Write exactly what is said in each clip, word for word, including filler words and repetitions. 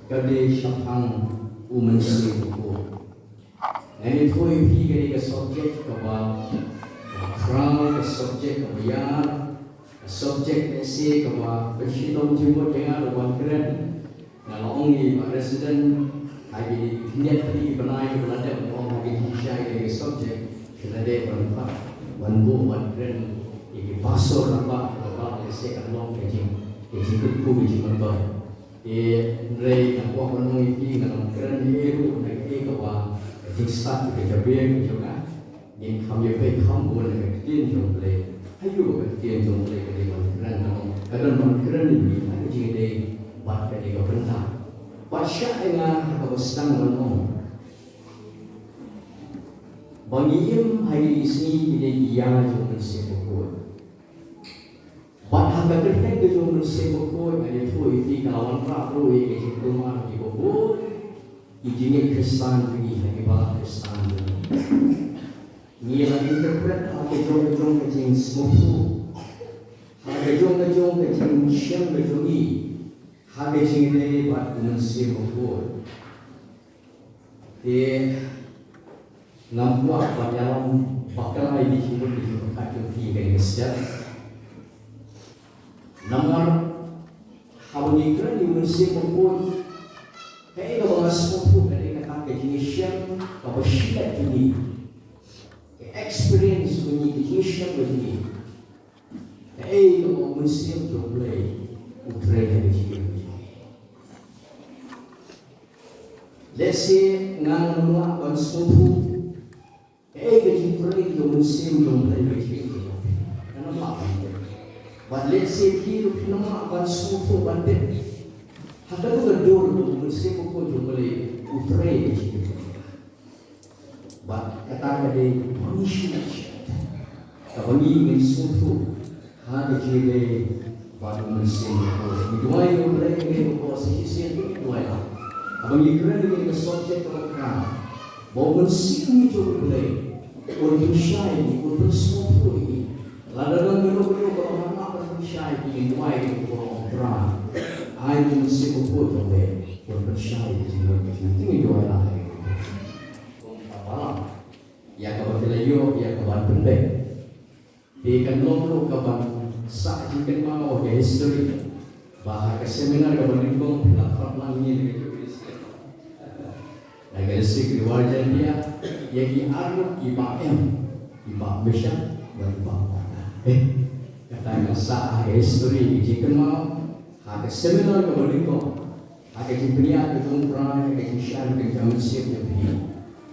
Ka dei shaphang u Mynsiem Bakhuid. Ngan ïathuh ïa phi ka dei ka subject kaba khraw, ka subject kaba ïar, ka subject lehse kaba pynshitom jingmut ïa nga ruh ban kren. Nga la ong ïa i Bah Resident ha kine ki khyndiat tylli ki bnai kiba la dep, nga ong ha kine ki shai ka dei ka subject, ka la dei ban pat ban buh ban kren ïa ki pastor rangbah, kaba lehse kan long ka jing, ka jingkyrkhu, ka jingmyntoi. Te hynrei nga kwah ban ong ïa phi, nga nym kren ei ei ruh na kaei kaba ka jingstad ka jabieng ka jong nga. Ngin kham ïa peit kham bun na ka ktien jong U Blei. Ha ïa ka ktien jong U Blei ka dei ban kren, ka long ka don ban kren ïa ngi ha ka jingïadei bad ka dei ka bynta. Bad shah ïa nga ha kaba sdang ban ong ba ngi im ha ïa ki sngi ki dei ki ïa jong U Mynsiem Bakhuid. Bad ha ka kyrteng ka jong U Mynsiem Bakhuid, nga ïathuh ïa phi, ka la wanrah ruh ïa ka jingkulmar ïa kiba bun ki jingngeit Khristan jong ngi, ha ki balang Khristan jong ngi. Ngi la interpret ha ka jong ka jong ka jingsngewthuh, ha ka jong ka jong ka jingshem ka jong ngi, ha ka jingïadei bad U Mynsiem Bakhuid. Te ngam kwah ban ïalam bakla ïa ki jingmut ki jingpyrkhat jong phi kane ka step. Namar haba ngi kren ïa U Mynsiem Bakhuid, kaei kaba nga sngewthuh ka dei kata ka jingshem kaba shilliang jong ngi, ka experience jong ngi, ka jingshem jong ngi. Kaei kaba U Mynsiem jong U Blei u trei ha ka jingim jong ngi. Lehse nga ngam lah ban sngewthuh kaei ka jingtrei jong U Mynsiem jong U Blei ha ka jingim jong ngi. Nga ngam lah ban tip. Bad lehse phi ruh phim lah ban sngewthuh ban tip ha kano ka dur ba U Mynsiem Bakhuid jong U Blei u trei ha ka jingim jong ngi. Bad kata ka dei ba ngi sngewthuh, kaba ngi ngin sngewthuh ha ka jingïadei bad U Mynsiem Bakhuid. Ngi duwai ïa U Blei, ngi duwai sa shisien, ngi duwai la. Haba ngi kren ïa ka subject kaba kha, ba U Mynsiem jong U Blei un pynshai ïa ngi, un pynsngewthuh ïa ngi. Lada don kano kano kaba ngim lah ban pynshai, ngi duwai ïa U Trai, ai U Mynsiem Bakhuid jong U Blei un pynshai ïa ngi. Ngi duwai la. Kum ka balang ïa kaba ki la ïoh ïa ka ban pynbeit. Te kan long ruh ka ban sah jingkynmaw ka history ba ha ka seminar kaba nyngkong phi la khot lang ïa ngi na ka jong ka district. Na ka district Ri War Jaintia, ïa ki ar ngut ki Bah Em, ki Bah Mesha bad ki Bah Warda. Eh, kata ka sah ha ka history ka jingkynmaw ha ka seminar kaba nyngkong. Ha ka jingpynïaid ka jong U Trai, ha ka jingshai ka jong U Mynsiem jong phi.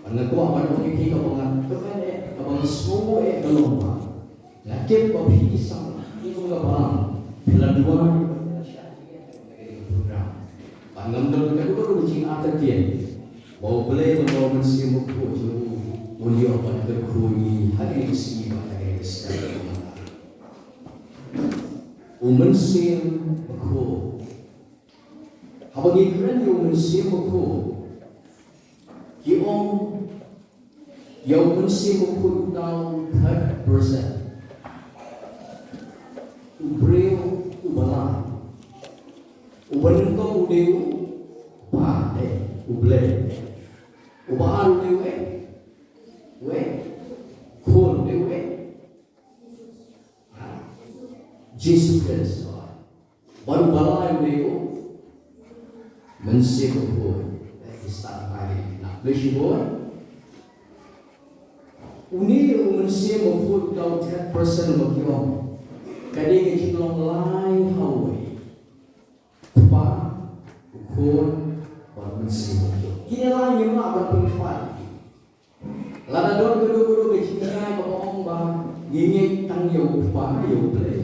Bad nga kwah ban ong ïa phi kaba nga kmen eh, kaba nga sngewnguh eh ka long ba nga tip ba phi ki samla, phi kum ka balang, phi la duwai bad phi la shah jingeh ha ka program. Bad ngam don kano kano ka jingartatien ba U Blei bad U Mynsiem Bakhuid jong u un ïoh ban kyrkhu ïa ngi ha kine ki sngi bad ha kine ki snem. U Mynsiem Bakhuid. Haba ngi kren ïa U Mynsiem Bakhuid, ki ong ïa U Mynsiem Bakhuid uta u third person, u briew uba lai. Uba nyngkong u dei u Kpa, eh, U Blei. Uba ar u dei u eh, u eh, Khun, u dei u eh, Jisu Khrist. Bad uba lai u dei U Mynsiem Bakhuid. Te ki stad ha ïing, na pule shibun. Une U Mynsiem Bakhuid uta u third person ba ki ong, ka dei ka jinglong lai ha uwei. Kpa, U Khun, bad U Mynsiem Bakhuid. Kine lai ngim lah ban pynkhraw. Lada don kano kano ka jinghikai kaba ong ba ngi ngeit tang ïa U Kpa, ïa U Blei,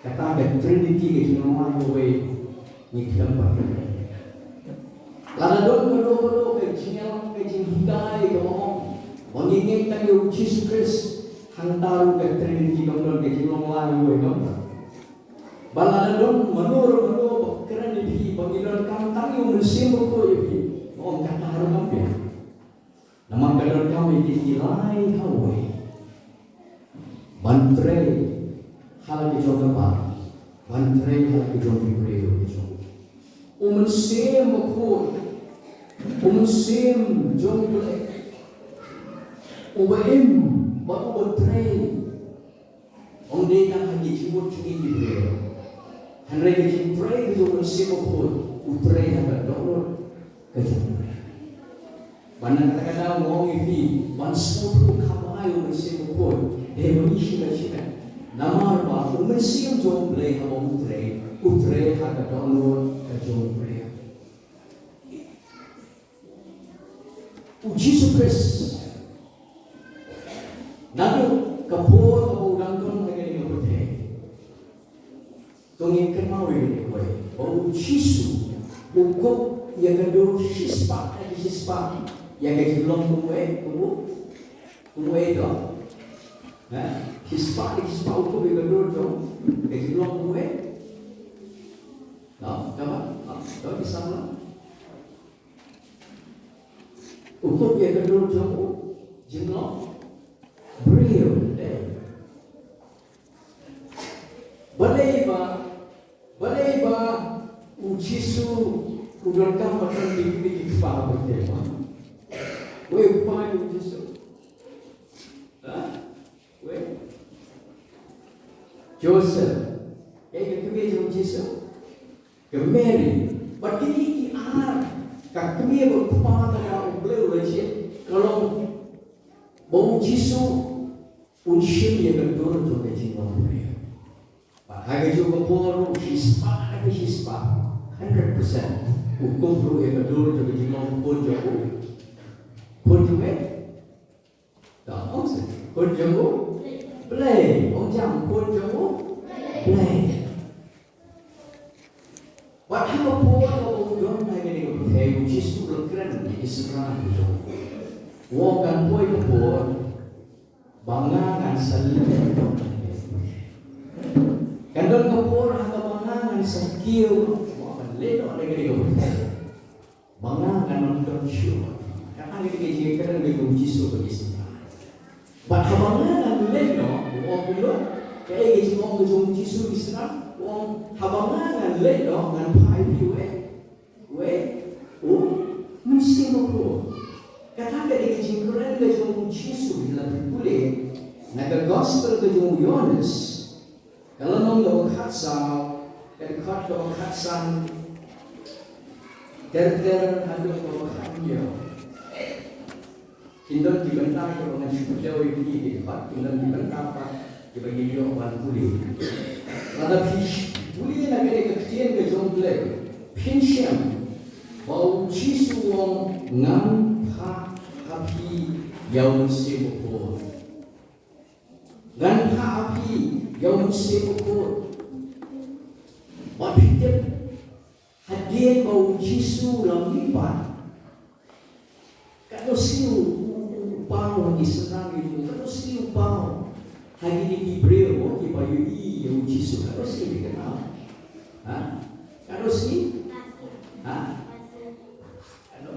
kata ka Trinity, ka jinglong lai ha uwei, ngi khlem pat kren. Lada don kano kano ka jingïalang, ka jinghikai kaba ong ba ngi ngeit tang ïa U Jisu Khrist, hangta ruh ka Trinity kam don, ka jinglong lai ha uwei kam don. Bad lada don mano ruh mano ba kren ïa phi ba ngi donkam tang ïa U Mynsiem Bakhuid ïa phi, nga ong kata ruh kam biang. Namar ka donkam ïa ki lai ha uwei ban trei ha la ka jong ka balang, ban trei ha la ka jong ki briew ka jong u. U Mynsiem Bakhuid, u Mynsiem jong U Blei, uba im bad uba trei, ym dei tang ha ki jingmut jong ngi ki briew. Hynrei ka jingtrei ka jong u Mynsiem Bakhuid, u trei ha ka dohnud ka jong u. Bad na kata ka daw nga ong ïa phi, ban sngewthuh kham ai u Mynsiem Bakhuid, dei ban ïa sngewthuh. Namar ba u Mynsiem jong U Blei haba u trei, u trei ha ka dohnud ka jong u briew. U Jisu Khrist, naduh ka por kaba u dang don ha kane ka pyrthei, to ngin kynmaw ïa kane kawei, ba u Jisu u kup ïa ka dur shispah, ïa ka shispah, ïa ka jinglong kumwei, kumwei, kumwei to. Ha? Shispah, ïa ka shispah u kup ïa ka dur jong ka jinglong kumwei. No, come on. No, to ki sam lang. U kup ïa ka dur jong u jinglong briew, eh. Balei ba, balei ba u Jisu u donkam ban don ki, ki, ki kpa ba te ba. Wei u kpa u Jisu. Ha? Wei. Joseph. Kaei ka kmie jong u Jisu? Ka Mary. Bad kine ki ar, ka kmie bad u kpa, kaba U Blei u la jied, ka long ba u Jisu un shim ïa ka dur jong ka jinglong briew. Bad ha kajuh ka por ruh, shispah, ha ka shispah, hundred percent, u kup ruh ïa ka dur jong ka jinglong khun jong u. Khun jong u. Tang ong seh, khun jong u Blei, ong jam, khun jong u Blei. Bad ha ka por kaba u don ha kane ka pyrthei, u Jisu u la kren ïa ki synran jong u. U ong kan poi ka por ba nga ngan sa leh noh. Kan don ka por ha kaba nga ngan sa kiew, u ong ban leh noh na kane ka pyrthei. Ba nga ngan ym don shuh. Kata ka dei ka jingkren ka jong u Jisu bad ki synran. Bad haba nga ngan leit noh, u ong kumno? Kaei ka jingong ka jong u Jisu ïa ki synran? U ong haba nga ngan leit noh, ngan phah ïa phi uei? Uei? U Mynsiem Bakhuid. Kata ka dei ka jingkren ka jong u Jisu, lada phi pule na ka gospel ka jong u Ïoannis. Ka lynnong kaba khatsaw, ka dkhot kaba khatsan, ter ter haduh kaba khathynñiew. Kin don ki bynta kiba ngan shu pynlong ïa ki dkhot, kin don ki bynta pat kiba ngin ïoh ban pule. Lada phi pule na kane ka ktien ka jong U Blei, phin shem ba u Jisu u ong ngan phah ha phi ïa u Mynsiem Bakhuid. Ngan phah ha phi ïa u Mynsiem Bakhuid. Bad phi tip, hadien ba u Jisu u la mihpat, katno sniew u, u, u paw ha ki synran jong u, katno sniew u paw ha kine ki briew kiba ïohi ïa u Jisu, katno sniew phi kynmaw? Ha? Katno sniew? Ha? Katno?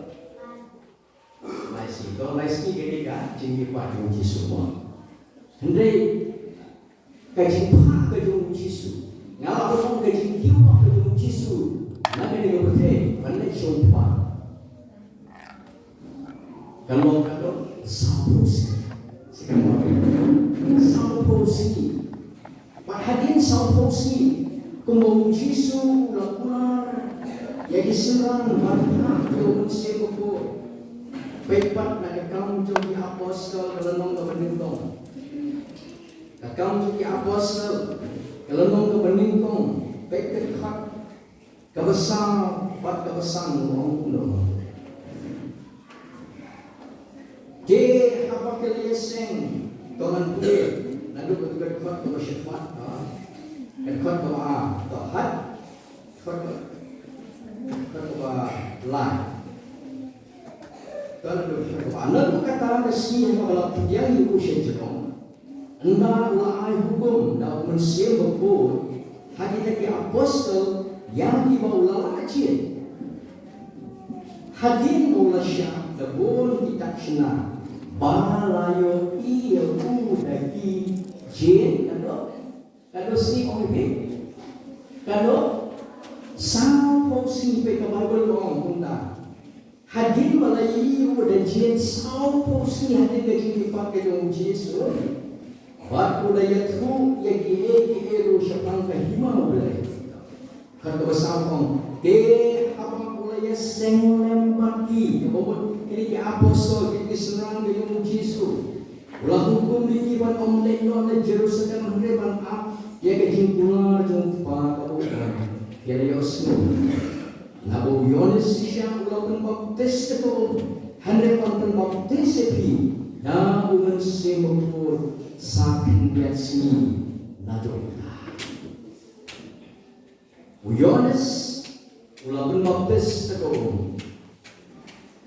Lai sngi, to lai sngi ka dei ka jingmihpat jong u Jisu mo. Hynrei ka jingphah ka jong u Jisu, nga la ong ka jingmihpat ka jong u Jisu na kane ka pyrthei ban leit sha u Kpa, ka long katno? Sawphew sngi. Sngewbha, sawphew sngi. Bad hadien sawphew sngi, kumba u Jisu u la kular ïa ki synran ban phah ïa u Mynsiem Bakhuid. Peit pat na Ka Kam jong ki Apostol ka lynnong kaba nyngkong. Ka Kam jong ki Apostol ka lynnong kaba nyngkong. Peit ka dkhot kaba saw bad kaba san, u ong kumno? Te haba ki la ïaseng, to ngan pule naduh ka dkhot kaba shakhmat, ha? Ka dkhot kaba ar, to, ha? Dkhot kaba, dkhot kaba lai. Naduh kata ka sngi haba la pdiang ïa u sha jrong, ynda u la ai hukum da u Mynsiem Bakhuid ha kita ki apostol ïa kiba u la lah jied. Hadien ba u la shah da bun ki takshna ba la ïohi ïa u da ki jait, naduh Katno sngi ong ïa phi? Katno? Sawphew sngi, peit Hadien ba la ïoh da jingïaseng pop sha hadien ka jingmihpat ka jong u Jisu, bad u la ïathuh ïa kiei kiei ruh shaphang ka hima U Blei. Kata ka ba sa ong, te haba u la ïaseng lem bad ki, ka ba mut kine ki apostol, kine ki synran ka jong u Jisu, u la hukum ïa ki ban ym leit noh na Jerusalem hynrei ban ap ïa ka jingkular jong U Kpa kaba u don. Ki la ïohsngew. Naba u Ïoannis Shisha u la pynbaptis da ka um, hynrei un pynbaptis ïa phi da U Mynsiem Bakhuid sa khyndiat sngi naduh mynta. U Ïoannis u la pynbaptis da ka um.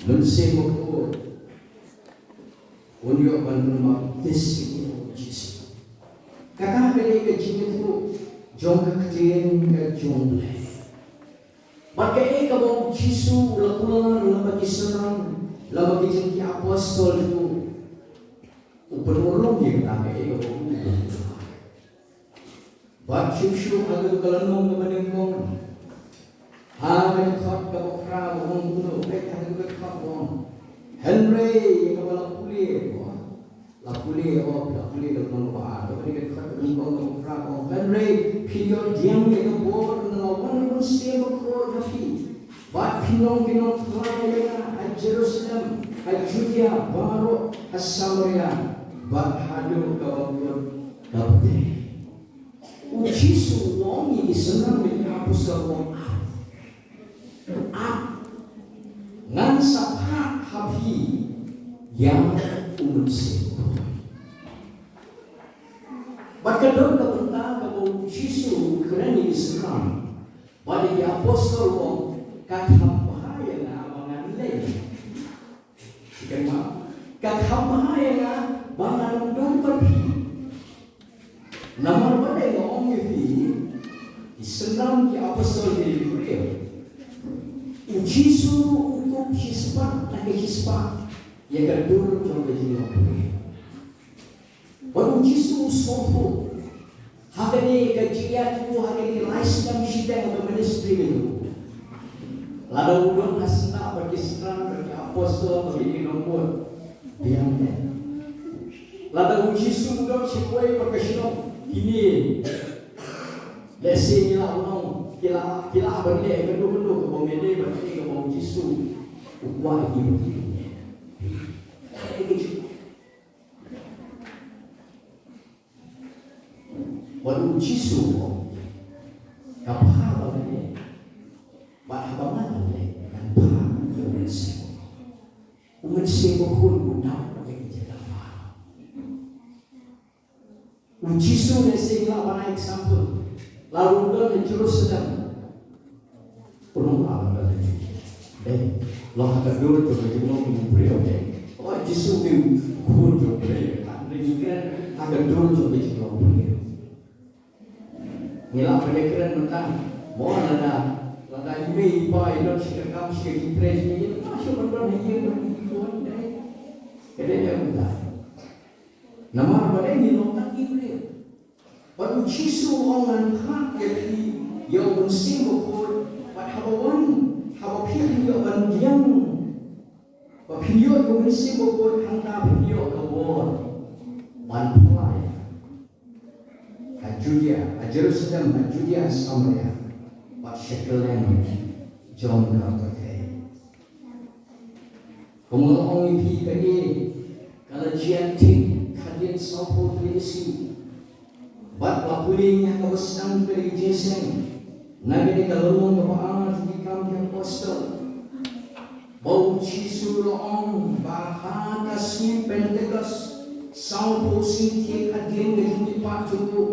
Mynsiem Bakhuid un ïoh ban pynbaptis ïa u Jisu. Kata ka dei ka jingïathuh jong ka ktien ka jong U Blei. Bad kaei kaba u Jisu u la kular lyngba ki synran, lyngba ki jong ki apostol jong u, u pynurlong ïa kata kaei kaba u la kular. Bad shuh shuh ha kajuh ka lynnong kaba nyngkong, ha ka dkhot kaba phra ba ong kumno, peit ha kajuh ka dkhot ba ong, hynrei ïa kaba la pule, la pule, oh, la pule ka lynnong kaba ar, kaba dei ka dkhot kaba nyngkong kaba phra ba ong, hynrei phin ïoh diang ïa ka bor ynda la wan U Mynsiem Bakhuid ha phi. Bad phin long ki nongthlai ïa nga ha Jerusalem, ha Judea baroh, ha Samaria, bad haduh kaba kut ka pyrthei. U Jisu u ong ïa ki synran bad ki apostol, u ong, ap, ap, ngan sa phah ha phi ïa U Mynsiem Bakhuid. Bad ka don ka bynta kaba u Jisu u kren ïa ki synran bad ïa ki apostol, u ong, ka kham bha ïa nga ba ngan leit. Ka kham bha ïa nga ba ngan ym don bad phi. Namar balei nga ong ïa phi, ki synran, ki apostol, ki briew, u Jisu u kup shispah na ka shispah ïa ka dur jong ka jinglong briew. Bad u Jisu u sngewthuh ha kane ka jingïaid jong u, ha kane ka lai snem shiteng ka ministry ka jong u. Lada u don ha snem bad ki synran bad ki apostol bad ki nongbuh, biang ne. Lada u Jisu u don shawei bad ka shnong, kine, lehse ngi lah ban ong ki la, ki lah ban leh kano kano kaba ym dei bad kane kaba u Jisu u kwah ïa ki ban leh. Bad u Jisu u ong, ka bha ba ngan leit. Bad haba ngan leit, ngan phah ïa U Mynsiem. U Mynsiem Bakhuid un dap ïa ki jaka baroh. U Jisu, lehse ngi lah ban ai example, lada u don ha Jerusalem, u ong, ah, u don ha Jerusalem. Dei, long ha ka dur jong ka jinglong u briew, dei. Oh, Jisu u dei u Khun jong u Blei, ka dei u kren ha ka dur jong ka jinglong u briew. Ngi lah ban ïakren mynta, mo, lada, lada i mei i pa i don shi ka kam, shi ka jingtrei, shi ka jingtrei, shu ban don ha ïing ban ïoh, dei. Ka dei ne em, dei. Namar ba dei ngi long tang ki briew. Bad u Jisu u ong, ngan phah ïa phi ïa U Mynsiem Bakhuid, bad haba wan, haba phi phin ïoh ban pdiang, ba phin ïoh ïa U Mynsiem Bakhuid, hangta phin ïoh ka bor ban phla ïa nga ha Judea, ha Jerusalem, ha Judea, ha Samaria, bad sha kylleng jong ka pyrthei. Kumba la ong ïa phi, kane ka la jia thik hadien sawphew tylli ki sngi. Bad la pule ïa kaba sdang ka dei ka jingïaseng na kane ka lynnong kaba ar jong Ki Kam ki Apostol, ba u Jisu u la ong ba ha ka sngi Pentekost, sawphew sngi thik hadien ka jingmihpat jong u,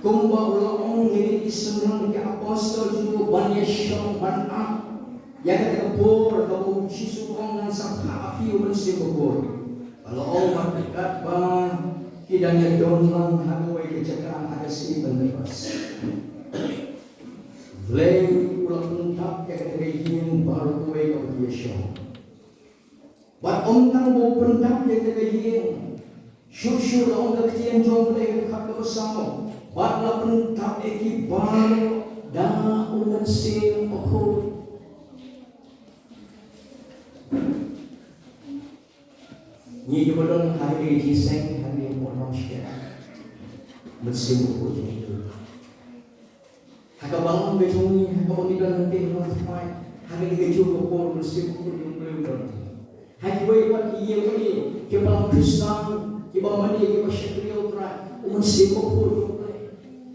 kumba u la ong ïa ki synran ki apostol jong u ban ïashong ban ap ïa kata ka por kaba u Jisu u ong, ngan sa phah ha phi U Mynsiem Bakhuid. Ba la ong ba katba ki dang ïadon lang ha kawei ka jaka ha ka sngi Pentekost, Blei u la pyndap ïa kata ka ïing baroh kawei kaba ki ïashong. Bad ym tang ba u pyndap ïa kata ka ïing, shuh shuh la ong ka ktien jong U Blei ha ka dkhot kaba saw, bad la pyndap ïa ki baroh da U Mynsiem Bakhuid. Ngi ba don ha kane ka jingïaseng, ha kane ka por nongshakri, Mynsiem Bakhuid jong ngi. Ha ka balang ka jong ngi, ha kaba ngi don hangtei ha Nongthymmai, ha kane ka juh ka por, Mynsiem Bakhuid jong U Blei u don. Ha kiwei pat ki ïing ki, ki balang Khristan, kiba mane, kiba shakri ïa U Trai, U Mynsiem Bakhuid jong U Blei.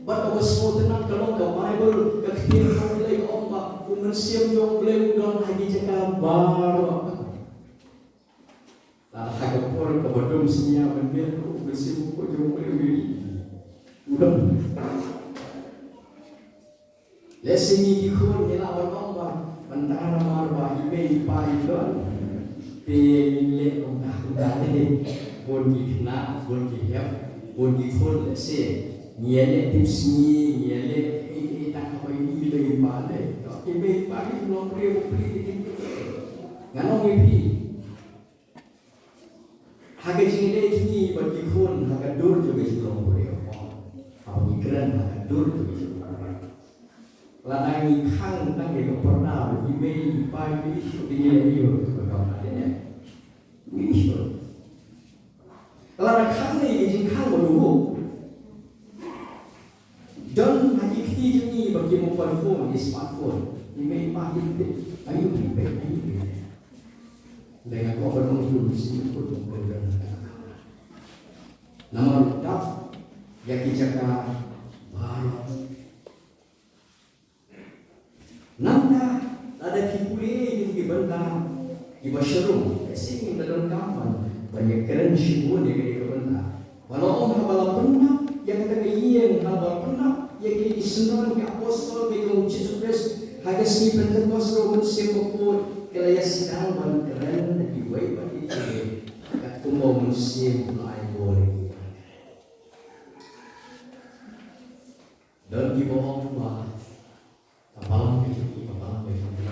Bad kaba sngewtynnat ka long ka Baibl, ka ktien jong U Blei ka ong ba U Mynsiem jong U Blei u don ha ki jaka baroh. Lada ha ka por kaba dum synñia mynmiet ruh, U Mynsiem Bakhuid jong U Blei u don. Lehse ngi ki khun ngi lah ban ong ba mynta namar ba i mei i pa i don, te ngi leh kumta kumta te. Bun ki khynnah, bun ki hep, bun ki khun lehse ngi ïaleh tipsngi, ngi ïaleh ei ei tang haba i mei i pa i leh. Ki mei i pa ki long briew ba plie ki, ngan ong ïa phi. Ha ka jingïaleh jong ngi bad ki khun ha ka dur jong ka jinglong briew, haba ngi kren ha ka dur jong ka jinglong briew, lada ngi khang tang ïa ka parda ba i mei i pa i mei shuh, te ngi leh aïu? Ba kam leh, ngi shuh. Lada khang ïa ka jingkhang ba duh, don ha ki kti jong ngi ba ki mobile phone, ki smartphone, i mei i pa ki peit, aïu phi peit, aïu phi peit. Lei nga kwah ban ong ïa u Mynsiem Bakhuid jong U Blei. Namar u dap ïa ki jaka baroh. Nangta lada phi pule ïa ki bynta kiba sharum, lehse ngim da donkam ban ïakren shibun ïa kane ka bynta. Ba la ong haba la pyndap ïa kata ka ïing, haba la pyndap ïa kine ki syndon ki apostol ki jong U Jisu Khrist ha ka sngi Pentekost, U Mynsiem Bakhuid ka la ïasdang ban kren da kiwei pat ki, katkum ba U Mynsiem u la ai bor ïa ki. Don kiba ong ba ka balang ka jong ngi, ka balang ka jong ngi,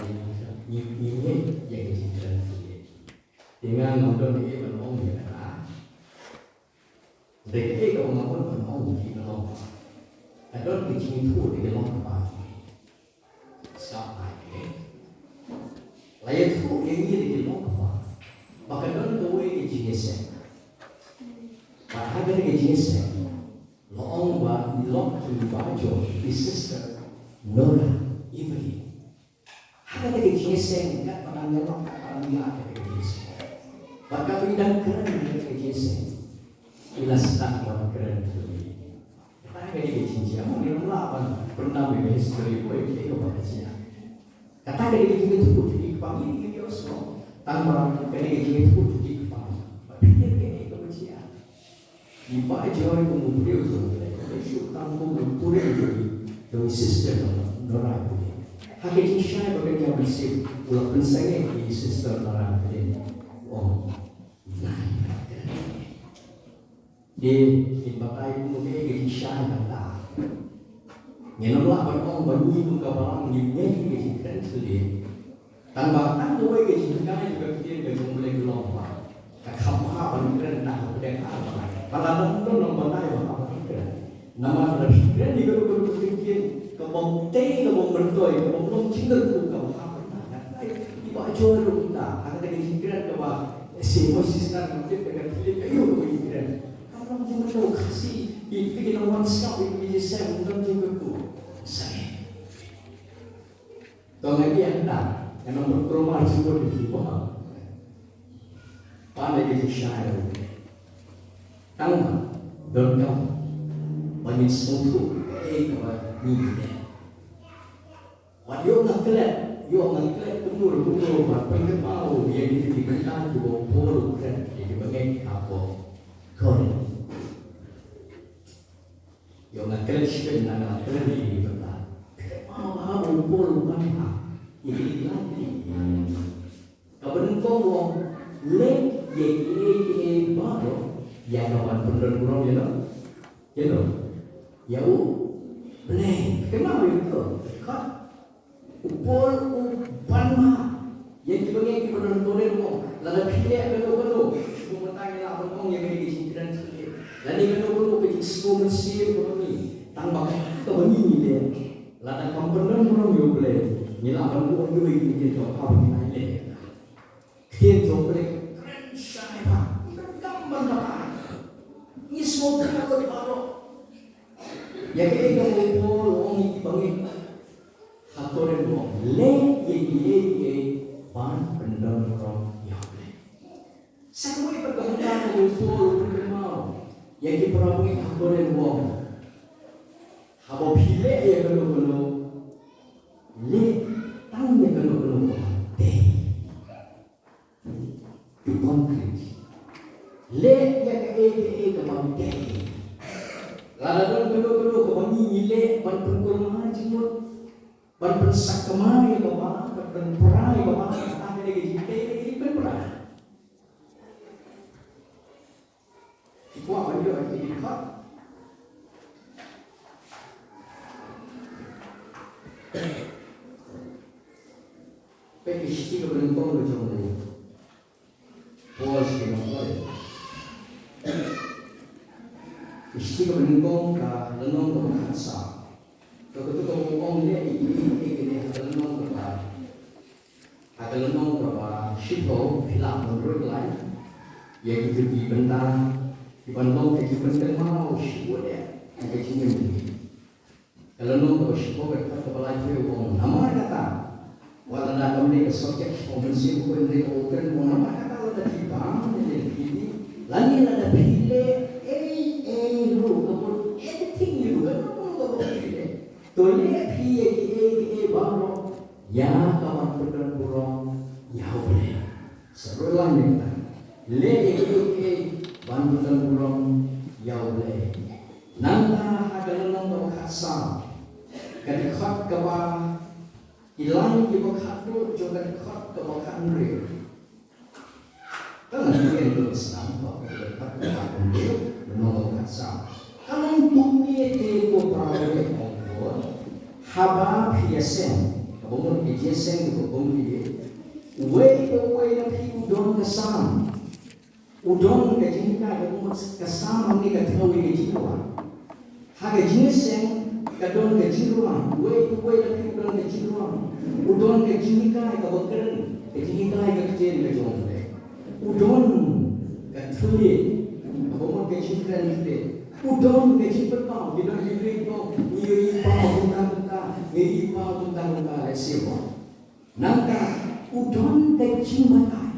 ngi, ngi ngeit ïa ka jingkren pule. Te nga ngam don ei ban ong ïa kata. Dei kaei kaba nga mut ban ong ïa ki, ka long ba ka don ka jingïathuh da ka long kaba. Sngap ai, eh? La ïathuh ïa ngi da ka long kaba, ba ka don kawei ka jingïaseng. Bad ha kata ka jingïaseng la ong ba i lok jong i Bah Joy, i Sister Nora Evelyn. Ha kata ka jingïaseng, katba nang ïalap, katba nang ïalap ha kata ka jingïaseng, bad katba i dang kren ha kata ka jingïaseng, i la sdang ban kren pule. Kata ka dei ka jingjia, ngi ym lah ban pyndam ïa ka history, poi ïa kaba ka jia. Kata ka dei ka jingïathuh jong ki kpa ngi, ngi ïohsngew. Tang ba ka dei ka jingïathuh jong ki kpa ngi. Ba phi kren ïa kaba jia. I Bah Joy kum u briew jong U Blei, u shu tang kum u briew jong i, jong i Sister Nora pule. Ha ka jingshai ba ka jia mynsiem, u la pynsangeh ïa i Sister Nora pule. Oh, nai. Te ngin batai kumno kaei ka jingshai nangta. Ngin ym lah ban ong ba ngi kum ka balang ngim ngeit ïa ka jingkren pule. Tang ba tang kawei ka jinghikai jong ka ktien ka jong U Blei ka long ba ka kham bha ban kren tang hapdeng ar batai. Ba lada ym don nongbatai ba hap ban kren. Namar lada phi kren ïa kano kano ka ktien kaba ym tei, kaba ym myntoi, kaba ym long jingkyrkhu, kaba hap ban kren. Nangta i Bah Joy ruh kumta, ha kata ka jingkren kaba shisha shisha ka tip ka tip ka ïoh ka jingkren. Ka long jingmyntoi Khasi, i phi ki nongwan sngap, i phi ki sem, long jingkyrkhu. Sa To nga ïa ta, nga nang berperumah jubut di kiba. Pan lagi di shai. Tang ba, don kam. Ba ngin sngewthuh, eh, kaba ngi dei. Wat ïoh nga klet, ïoh nga klet, kumno, kumno, ba pynkyntang, ïa di, di bynta, di ba pol, klet, di ba ngeit, hapoh Korinth. Ïoh nga klet shibit na nga klet ïa ki bynta. Klet ma ma ma u Paul u kren ha ïa ki la ki. Kaba nyngkong u ong leh ïa kiei kiei baroh ïa ka ban pyndon burom ïa no. Ïa no. Ïa U Blei. Kynmaw ïa kito. Kat U Paul u ban ma ïa kiba ngi kiba don Korinth, u ong lada phi leh kano kano, shu mynta ngi lah ban ong ïa kane ka jingkren sendiri. Lane kano kano ka jingsngew mynsiem kaba ngi, tang ba ka kaba ngi ngi leh, lada kam pyndon burom ïa U Blei, ngi lah ban buh ïa ka jingkren jong ka ba ngi ngi leh. Ktien jong U Blei kren shai bha. Ïa kaei kaba u Paul u ong ïa ki bangeit ha Korinth, u ong, leh ïa kiei kiei ban pyndonburom ïa U Blei. Sa kawei pat ka bynta kaba u Paul u pynkynmaw ïa ki para bangeit ha Korinth, u ong, haba phi leh ïa kano kano, leh tang ïa kano kano kaba dei. Be concrete. Leh ïa kaei kaei kaba dei. Lada don kano kano kaba ngi ngi leh ban pynkulmar jingmut, ban pynsakma ïa kaba, ban pynpra ïa kaba, kata ka dei ka jingtei, ka dei ka jingpynpra. Ki kwah ban ïoh ïa ki dkhot. Peit ki shithi kaba nyngkong ka jong u Paul sha ki nong Korinth. Ki shithi kaba nyngkong ka lynnong kaba khatsaw. Ka katu kaba ong leh ïa kiei kiei ha ka lynnong kaba Ha ka lynnong kaba shiphew phi lah ban ruh lai ïa kito ki bynta kiban long ka jingpynkynmaw shibun eh ha ka jingim jong ngi. Ka lynnong kaba shiphew ka dkhot kaba laiphew u ong, namar kata, wat lada kam dei ka subject shiphew mynsiem, ko hynrei u kren u ong, namar kata lada phi bam ne leh phi, lane lada phi leh ei ei ruh, ka mut anything ruh, kano kano kaba phi leh, to leh phi ïa kiei kiei baroh ïa ka ban pyndonburom ïa U Blei. Sa ruh lang ne ta. Leh ïa kiei kiei ban pyndonburom ïa U Blei. Nangta ha ka lynnong kaba khatsaw, ka dkhot kaba, ki lain kiba khatduh jong ka dkhot kaba khathynriew. Ka la ïa ïa sdang ba ka dei ka dei ka dei ka dei ka dei ka dei ka long kumne te ko para bangeit, ong Paul, haba phi ïaseng, kaba mut ka jingïaseng kaba kumne, uwei pa uwei na phi u don ka sam. U don ka jinghikai, kaba mut ka sam hangne ka thaw ïa ka jingrwai. Ha ka jingïaseng ka don ka jingrwai, uwei pa uwei na phi u don ka jingrwai. U don ka jinghikai kaba kren, ka jinghikai ka ktien ka jong U Blei. U don ka thylliej, kaba mut ka jingkren thylliej. U don ka jingpynpaw, ki don ki briew, ngi ïohi paw kumta kumta, ngi ïohi paw kumta kumta, lehse mo. Nangta u don ka jingbatai,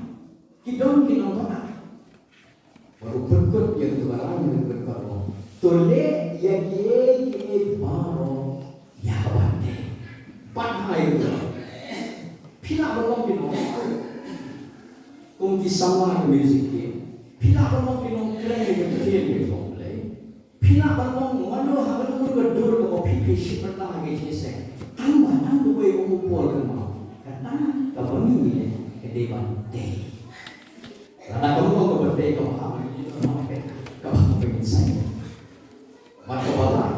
ki don ki nongbatai. Bad u pynkut ïa kata ka rai, u pynkut bad u ong, to leh ïa kiei kiei baroh ïa kaba dei. Bad ha ïa kata, phi lah ban long ki nong, kum ki samla ka music team. Phi lah ban long ki nongkren ïa ka ktien ka jong U Blei. Phi lah ban long mano ha kano kano ka dur kaba phi phi shim bynta ha ka jingïaseng. Tang ba tang kawei, ong u Paul, kynmaw, kata kaba ngi ngi leh ka dei ban dei. Lada kam long kaba dei, kaba hap ban ïoh, kaba hap ban ïoh, kaba hap ban ïoh. Bad kaba lai,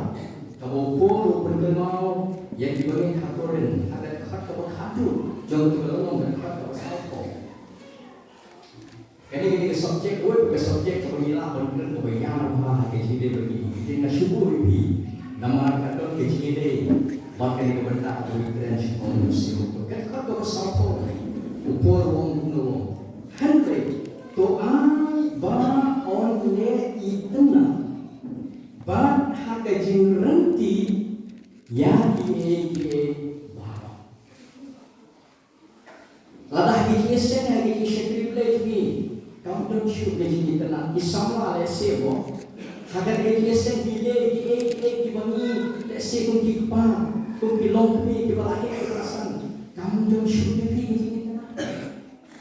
kaba u Paul u pynkynmaw ïa ki bangeit ha Korinth ha ka dkhot kaba khatduh jong kata ka lynnong, ka dkhot kaba sawphew. Kane ka dei ka subject, wei ka subject kaba ngi lah ban kren kaba ïar bha ha ka jingdei ba ngi. Te nga shu buh ïa phi namar ka don ka jingïadei bad kane ka bynta kaba ngi kren sha ka mynsiem. Ka dkhot kaba sawphew, u Paul u ong kumno? Hynrei to ai ba yn leh itynnad bad ha ka jingryntih ïa kiei kiei baroh. Lada ha ka jingïaseng, ha ka jingshakri Blei jong ngi, kam don shuh ka jingitynnad. Ki samla lehse mo, ha ka jingïaseng ngi leh kiei kiei kiba ngi, lehse kum ki kpa, kum ki longkmie kiba la heh kiba la san, kam don shuh ïa phi ka jingitynnad.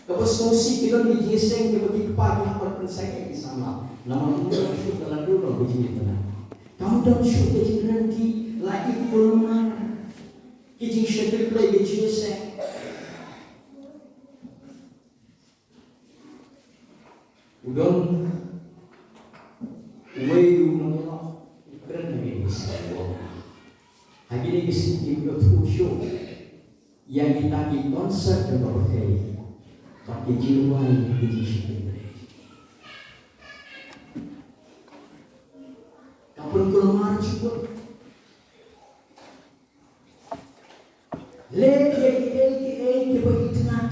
Kaba sngewsih ki don ki jingïaseng kiba ki kpa ki hap ban pynsangeh ïa ki samla. Namar kam don shuh ka la dei ka jingitynnad. Kam don shuh ka jingryntih, la i kulmar. Ki jingshakri Blei, ki jingïaseng. U don uwei u nongïalam u kren ha kine ki sngi, u ong, ha kine ki sngi kim ïohthuh shuh ïa kita ki concert jong ka pyrthei bad ki jingrwai, ki jingshakri Blei. Ka pynkulmar jingmut. Leh ïa kiei kiei kiba itynnad.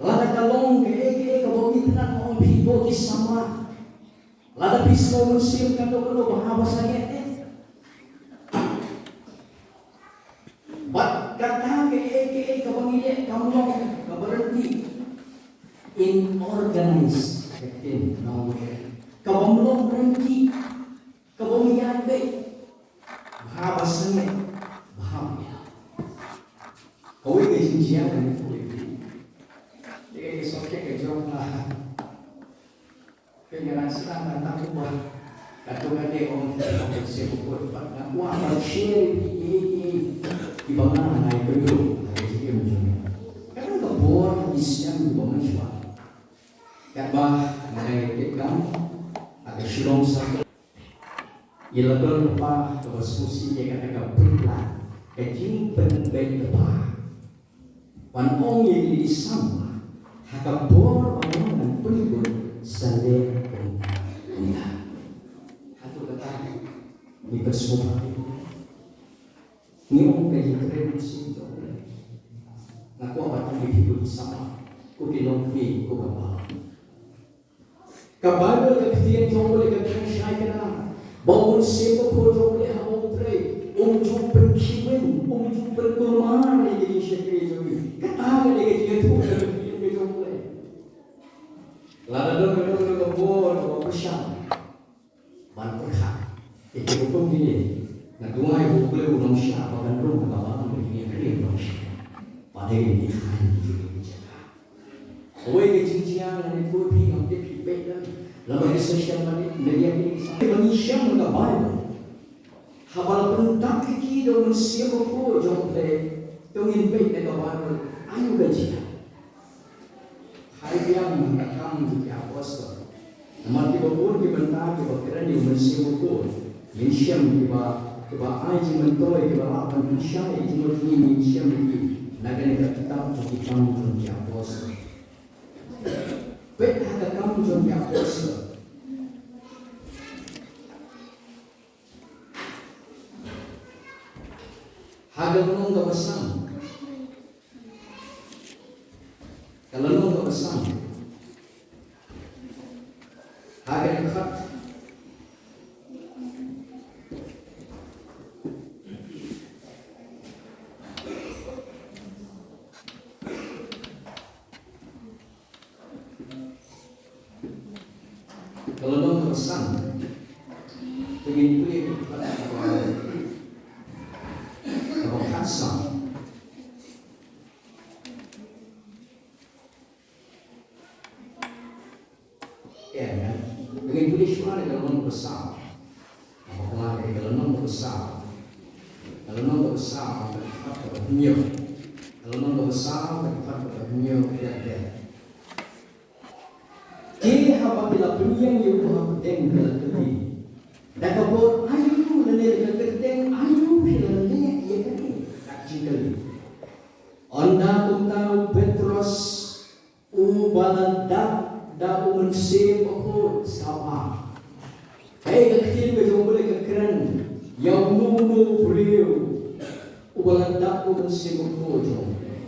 Lada ka long kaei kaei kaba itynnad, ong phi, ko ki samla, lada phi sngew mynsiem kano kano ba ha ba sangeh, eh, in organized ka ktien nongwei, ka bym long ryngki, ka bym ïaid beit, bha ba sangeh, bha ba ïa. Kawei ka jingjia kane kawei. Te ka sokhet ka jong nga. Phi nga nang sdang nang tang kumba. Katto katne ong ong ka sngewbha bad nga kwah ban share ïa ki, ïa ki, ïa ki. Kiba nga nga ïa kyrduh ha ka jingim jong nga. Ka dang ka bor ha ki snem kiba mynshuwa. Katba nga dang ïa kit kam ha ka Shillong Circle. Ïa la don kpa kaba sngewsih ïa kata ka pynlong ka jingpynbeit kpa. Ban ong ïa ki samla ha ka por ba ngan pynbun sa leh kumta kumta. Hato kata ngi pynshong ba ngi ong ka jingkren shisha jong U Blei. Nga kwah ban ong ïa phi ki samla, ko ki longkmie ko ka balang. Ka Baibl ka ktien jong U Blei ka kren shai kynmaw ba U Mynsiem Bakhuid jong U Blei haba u trei um ju pynkhih win, um ju pynkulmar ïa ka jingshakri jong ngi. Kata ka dei ka jingïathuh ka ktien ka jong U Blei. Lada don ka don ka bor ka pyrshang ban pyrkhat ïa ki hukum kine, nga duwai ba U Blei un ym shah ba kan rung ha ka balang ka jingïakren ba u shah. Ba dei ka jingïakren ka jingïakren. Kawei ka jingjia lane kawei phi ngam tip phi peit lem. Lada ki session lane media ki sa ba ngi shem na ka Baibl. Haba la pyntap ïa ki da U Mynsiem Bakhuid jong U Blei, to ngin peit na ka Baibl aïu ka jia. Hai biang na ka Kam jong ki Apostol. Namar kiba bun ki bynta kiba kren ïa U Mynsiem Bakhuid. Ngin shem kiba, kiba ai jingmyntoi, kiba lah ban pynshai ïa jingmut ngi, ngin shem ïa ki na kane ka kitab jong ki Kam jong ki Apostol. Peit ha ka Kam jong ki Apostol. Ha ka lynnong kaba san. Ka lynnong kaba san. Ha ka dkhot. Ka lynnong kaba san. Te ngin pule ka dkhot kaba, kaba khatsan. Ïa, ïa. Te ngin pule shuwa na ka lynnong kaba saw. Kaba khatsan, ka lynnong kaba saw. Ka lynnong kaba saw, ka dkhot kaba hynñiew. Ka lynnong kaba saw, ka dkhot kaba hynñiew, ïa, ïa. Te haba ki la pynïeng ïa u hapdeng ki la kylli, da ka bor aïu lane da ka kyrteng aïu phi la leh ïa kane ka jingkylli. Ynda kumta u Petros uba la dap da u Mynsiem Bakhuid sa ong, kaei ka ktien ka jong U Blei ka kren ïa uno uno u briew uba la dap da u Mynsiem Bakhuid jong U Blei.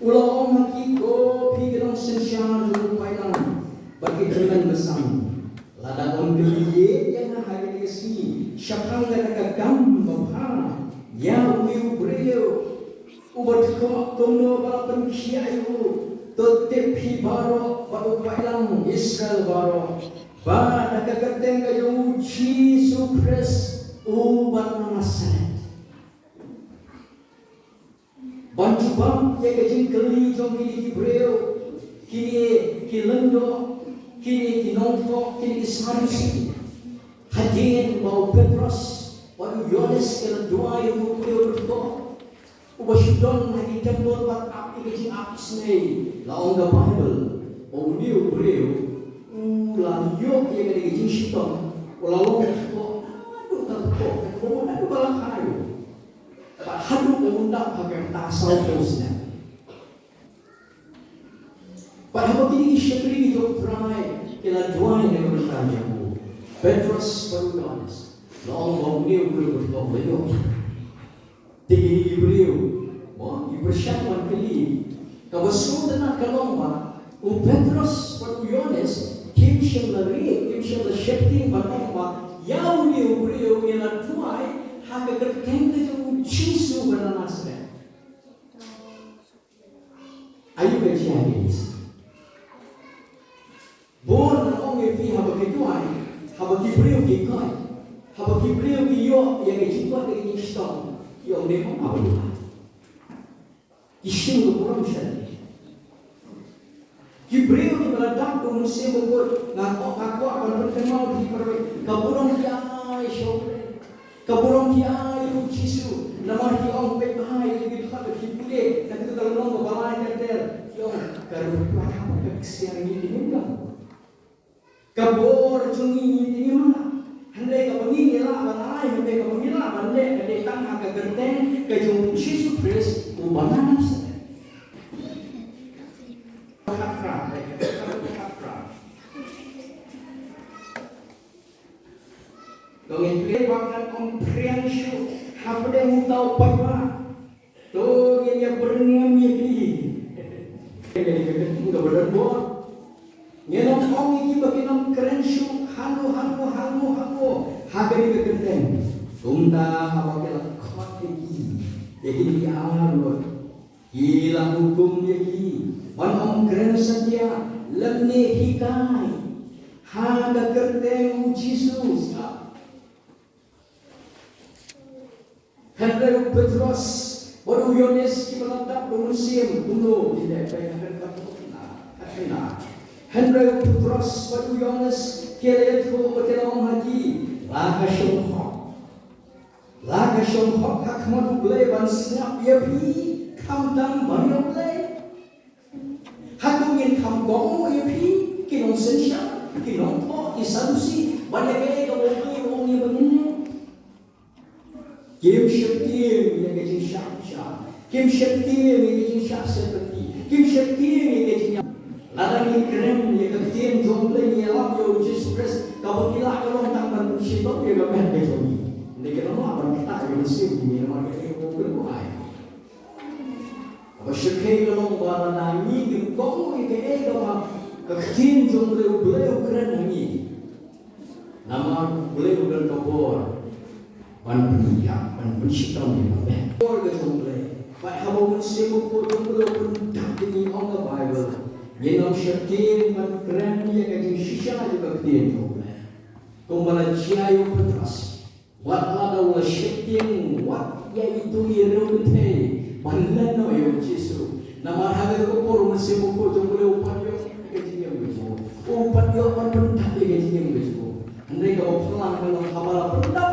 U la ong ha ki, ko phi ki nongsynshar jong u paidlang bad ki tymmen basan, lada yn kylli ïa nga ha kine ki sngi shaphang kata ka kam babha ïa une u briew uba dkhot kumno ba la pynkhiah ïa u, to tip phi baroh bad u paidlang Israel baroh ba da ka kyrteng ka jong u Jisu Khrist uba na Nasaret. Ban jubab ïa ka jingkylli jong kine ki briew, kine ki lyngdoh, kine ki nongthoh, kine ki Sadusi. Hadien ba u Petros bad u Ïoannis ki la duwai ïa u briew ba dkhot uba shu don ha ki templ bad ap ïa ka jingap isynei, la ong ka Baibl ba une u briew u la ïoh ïa ka jingshitom, u la long ba dkhot, naduh ka dkhot, naduh ba la kha ïa u. Bad haduh ba un dap ha ka rta sawphew snem. Bad haba kine ki shakri jong U Trai ki la duwai na ka bynta jong u Petros bad u Ïoannis, la ong ba une u briew u la ïoh. Te kine ki briew, mo, ki pyrshang ban kylli. Kaba sngewtynnat ka long ba u Petros bad u Ïoannis kim shym la rieh, kim shym la sheptieng ban ong ba ïa une u briew ngi la duwai ha ka kyrteng ka jong u Jisu ba na Nasaret. Aïu ka jia ïa ngi? Bun nga ong ïa phi, haba ki duwai, haba ki briew ki koit, haba ki briew ki ïoh ïa ka jingkoit ka jingshitom, ki ong, ne ong, haba duwai ki shu ka burom sha lade. Ki briew kiba la dap da u Mynsiem Bakhuid, nga kwah, nga kwah ban pynkynmaw ïa phi baroh, ka burom ki ai sha U Blei. Ka burom ki ai ïa U Jisu. Namar ki ong, peit bha ïa ki dkhot, ki pule na katu ka lynnong kaba lai ter ter, ki ong, ka ruh ka ksiar ngi ki ym don. Ka bor jong ngi ngi te ngim lah. Hynrei kaba ngi ngi lah ban ai, hynrei kaba ngi lah ban leh, ka dei tang ha ka kyrteng ka jong U Jisu Khrist uba na Nasareth. Khatphra, eh, khatphra. To ngin pyrshang ban ong phriang shuh hapdeng uta u paidbah. To ngin ïa byrngem ïa ki. Ngin ïa kyntu ka ba don bor. Ngin ong ong ïa ki ba kin ym kren shuh hano hano hano hano ha kane ka kyrteng. Kumta haba ki la khot ïa ki, ïa ki ki ar lut, ki la hukum ïa ki ban ym kren satia lymne hikai ha ka kyrteng U Jisu. Hynrei u Petros bad u Ïoannis kiba la dap da u Mynsiem, kumno ki leh? Peit ha ka dkhot khatphra. Hynrei u Petros bad u Ïoannis ki la ïathuh bad ki la ong ha ki, la ka shong hok, la ka shong hok ha khmat U Blei ban sngap ïa phi, khamtam ban ïa U Blei. Hato ngin kham kohnguh ïa phi, ki nongsynshar, ki nongthoh, ki Sadusi, ban ïa kaei kaba U Blei u ong ïa ba ngin leh? Kim sheptieng ïa ka jingshah bishar, kim sheptieng ïa ka jingshah sympathy, kim sheptieng ïa ka jingïa. Lada ngi kren ïa ka ktien jong U Blei, ngi ïalap ïa U Jisu Khrist, kaba ngi lah ka long tang ban pynshitom ïa ka met ka jong ngi. Ngi khlem lah ban ktah ïa ka mynsiem jong ngi namar ka ktien U Blei u ai. Kaba shyrkhei ka long ba lada ngi ngim kohnguh ïa kaei kaba ka ktien jong U Blei u kren ha ngi, namar U Blei u don ka bor ban pynïap, ban pynshitom ïa ka met. Bor ka jong U Blei. Bad haba U Mynsiem Bakhuid jong U Blei u pyndap ïa ngi, ong ka Baibl, ngin ym sheptieng ban kren ïa ka jingshisha jong ka ktien jong U Blei. Kumba la jia ïa u Petros. Wat la da u la sheptieng, wat ïa itu i riewkynthei ban lehnoh ïa u Jisu. Namar ha kata ka por u Mynsiem Bakhuid jong U Blei u pat ïoh ïa ka jingim ka jong u. U pat ïoh ban pyndap ïa ka jingim ka jong u. Hynrei kaba phylla ka long haba la pyndap